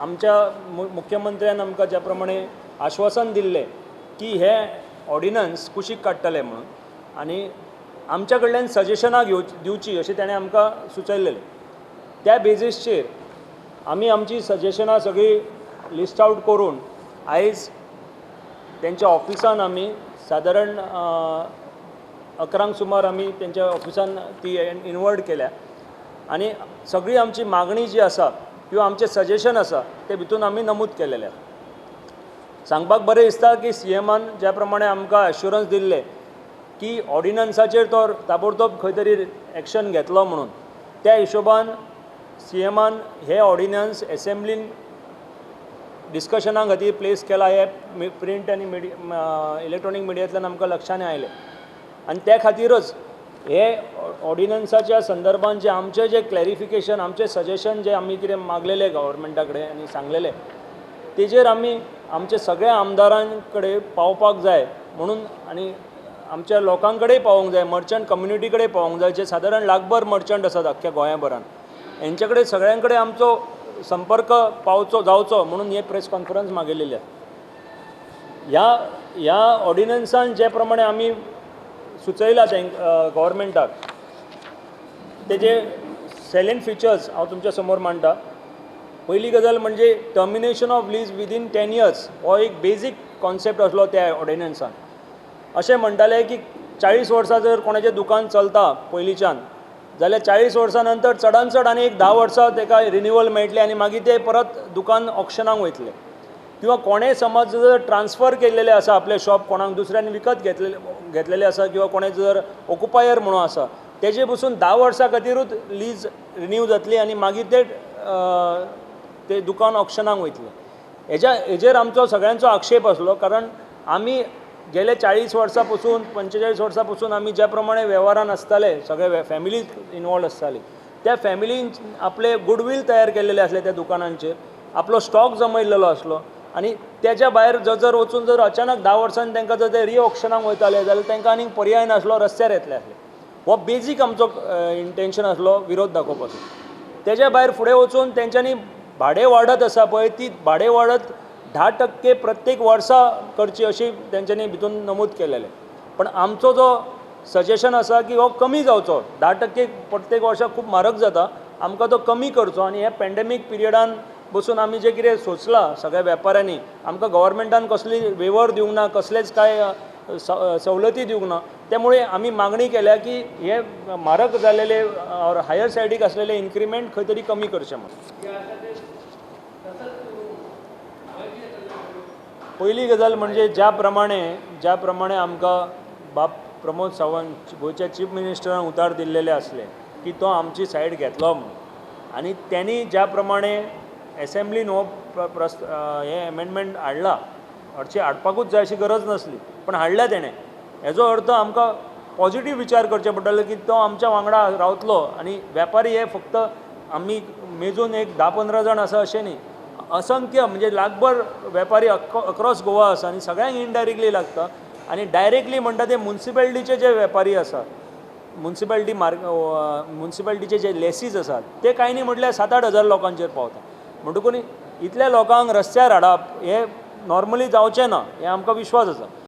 आमच्या मुख्यमंत्र्यान आमकां ज्या प्रमाणे आश्वासन दिल्लें की हे ऑर्डिनन्स कुशीक काडटले म्हणून आनी आमच्या कडल्यान सजेशनां दिवची अशें ताणें आमकां सुचयल्लें. त्या बेजीसचेर आमी आमची सजेशनां सगळीं लिस्ट आवट करून आयज तेंच्या ऑफिसान आमी सादारण 11 सुमार आमी तेंच्या ऑफिसान ती इनवर्ड केल्या आनी सगळी आमची मागणी जी आसा किंवा आमचें सजेशन आसा ते भितून आमी नमूद केलेले आसा. सांगपाक बरें दिसता की सीएमान ज्या प्रमाणे आमकां एश्युरन्स दिल्लें की ऑर्डिनन्साचेर तो ताबडतोब खंय तरी एक्शन घेतलो म्हणून, त्या हिशोबान सीएमान हे ऑर्डिनन्स एसेंब्लीन डिस्कशना खातीर प्लेस केला हें प्रिंट आनी इलेक्ट्रॉनीक मिडियांतल्यान आमकां लक्षांत आयलें आनी त्या खातीरच हे ऑर्डिनन्साच्या संदर्भान जे आमचें जें क्लॅरिफिकेशन, आमचें सजेशन जें आमी कितें मागलेलें गव्हर्मेंटा कडेन आनी सांगलेलें तेजेर आमी आमच्या सगळ्या आमदारां कडेन पावपाक जाय म्हणून आनी आमच्या लोकां कडेन पावोंक जाय, मर्चंट कम्युनिटी कडेन पावोंक जाय, जे सादारण लाखभर मर्चंट आसात अख्ख्या गोंयाभरान, हेंचे कडेन सगळ्यां कडेन आमचो संपर्क पावचो जावचो म्हणून हे प्रेस कॉन्फरन्स मागयलेली आसा. ह्या ऑर्डिनन्सान जे प्रमाणे आमी सुचयलां तेंक गव्हर्मेंटाक तेजे सेलियंट फिचर्स हांव तुमच्या समोर मांडटा. पयली गजाल म्हणजे termination of lease within 10 years हो एक बेजीक कॉन्सेप्ट आसलो त्या ऑर्डिनन्सान. अशें म्हणटाले की 40 वर्सां जर कोणाचें दुकान चलता पयलींच्यान जाल्यार 40 वर्सां नंतर चडान चड आनी एक 10 वर्सां तेका रिन्युअल मेळटलें आनी मागीर तें परत दुकान ऑक्शनाक वयतलें. किंवा कोणें समज जर ट्रान्सफर केल्लेलें आसा आपलें शॉप कोणाक दुसऱ्यान विकत घेतलेलें आसा किंवा कोणें जर ऑक्युपायर म्हणून आसा तेजे पसून 10 वर्सां खातीरूच लीज रिन्यू जातली आनी मागीर ते ते दुकान ऑक्शनाक वयतलें. हेजेर आमचो सगळ्यांचो आक्षेप आसलो, कारण आमी गेले 40 वर्सां पसून 45 वर्सां पसून आमी ज्या प्रमाणे वेव्हारान आसताले, सगळे फॅमिली इनवॉल्व आसताली, त्या फॅमिलीन आपले गुडवील तयार केल्लेले आसले त्या दुकानांचेर, आपलो स्टॉक जमयल्लो आसलो आनी तेज्या भायर जर वचून जर अचानक 10 वर्सांनी तांकां जर ते रिऑक्शनाक वयताले जाल्यार तांकां आनीक पर्याय नासलो, रस्त्यार येतले आसले. हो बेजीक आमचो इंटेन्शन आसलो विरोध दाखोवपाचो. तेज्या भायर फुडें वचून तेंच्यांनी भाडें वाडत आसा पळय, ती भाडें वाडत 10% प्रत्येक वर्सा करची अशी तेंच्यांनी भितून नमूद केलेलें. पण आमचो जो सजेशन आसा की हो कमी जावचो, 10% प्रत्येक वर्सा खूब म्हारग जाता, आमकां तो कमी करचो आनी ह्या पॅन्डेमीक पिरियडान बसून आमी जें कितें सोचलां सगळ्या वेपाऱ्यांनी, आमकां गव्हर्मेंटान कसली वेवर दिवंक ना, कसलेच कांय सवलती दिवंक ना, त्यामुळे आमी मागणी केल्या की हे म्हारग जालेले ऑर हायर सायडीक आसलेले इन्क्रिमेंट खंय तरी कमी करचें म्हणून. पयली गजाल म्हणजे ज्या प्रमाणे आमकां बाब प्रमोद सावंत गोंयच्या चीफ मिनिस्टरान उतार दिल्लेले आसले की तो आमची सायड घेतलो म्हणून, आनी त्यांनी ज्या प्रमाणे एसेंब्लीन हो हे एमेंडमेंट हाडला, हरशीं हाडपाकूच जाय अशी गरज नासली पण हाडल्या तेणें, हेजो अर्थ आमकां पॉझिटीव विचार करचे पडटले की तो आमच्या वांगडा रावतलो. आनी वेपारी हे फक्त आमी मेजून एक 10-15 जाण आसा अशें न्ही, असंख्य म्हणजे लाखभर वेपारी अक्रॉस गोवा आसा आनी सगळ्यांक इनडायरेक्टली लागता. आनी डायरेक्टली म्हणटा ते मुन्सिपेलिटीचे जे वेपारी आसा, मुन्सिपेलिटी मुन्सिपेलिटीचे जे लेसीज आसात ते कांय न्ही म्हटल्यार 7-8 हजार लोकांचेर पावता. म्हणटकूच इतल्या लोकांक रस्त्यार हाडप हें नॉर्मली जावचें ना हें आमकां विश्वास आसा.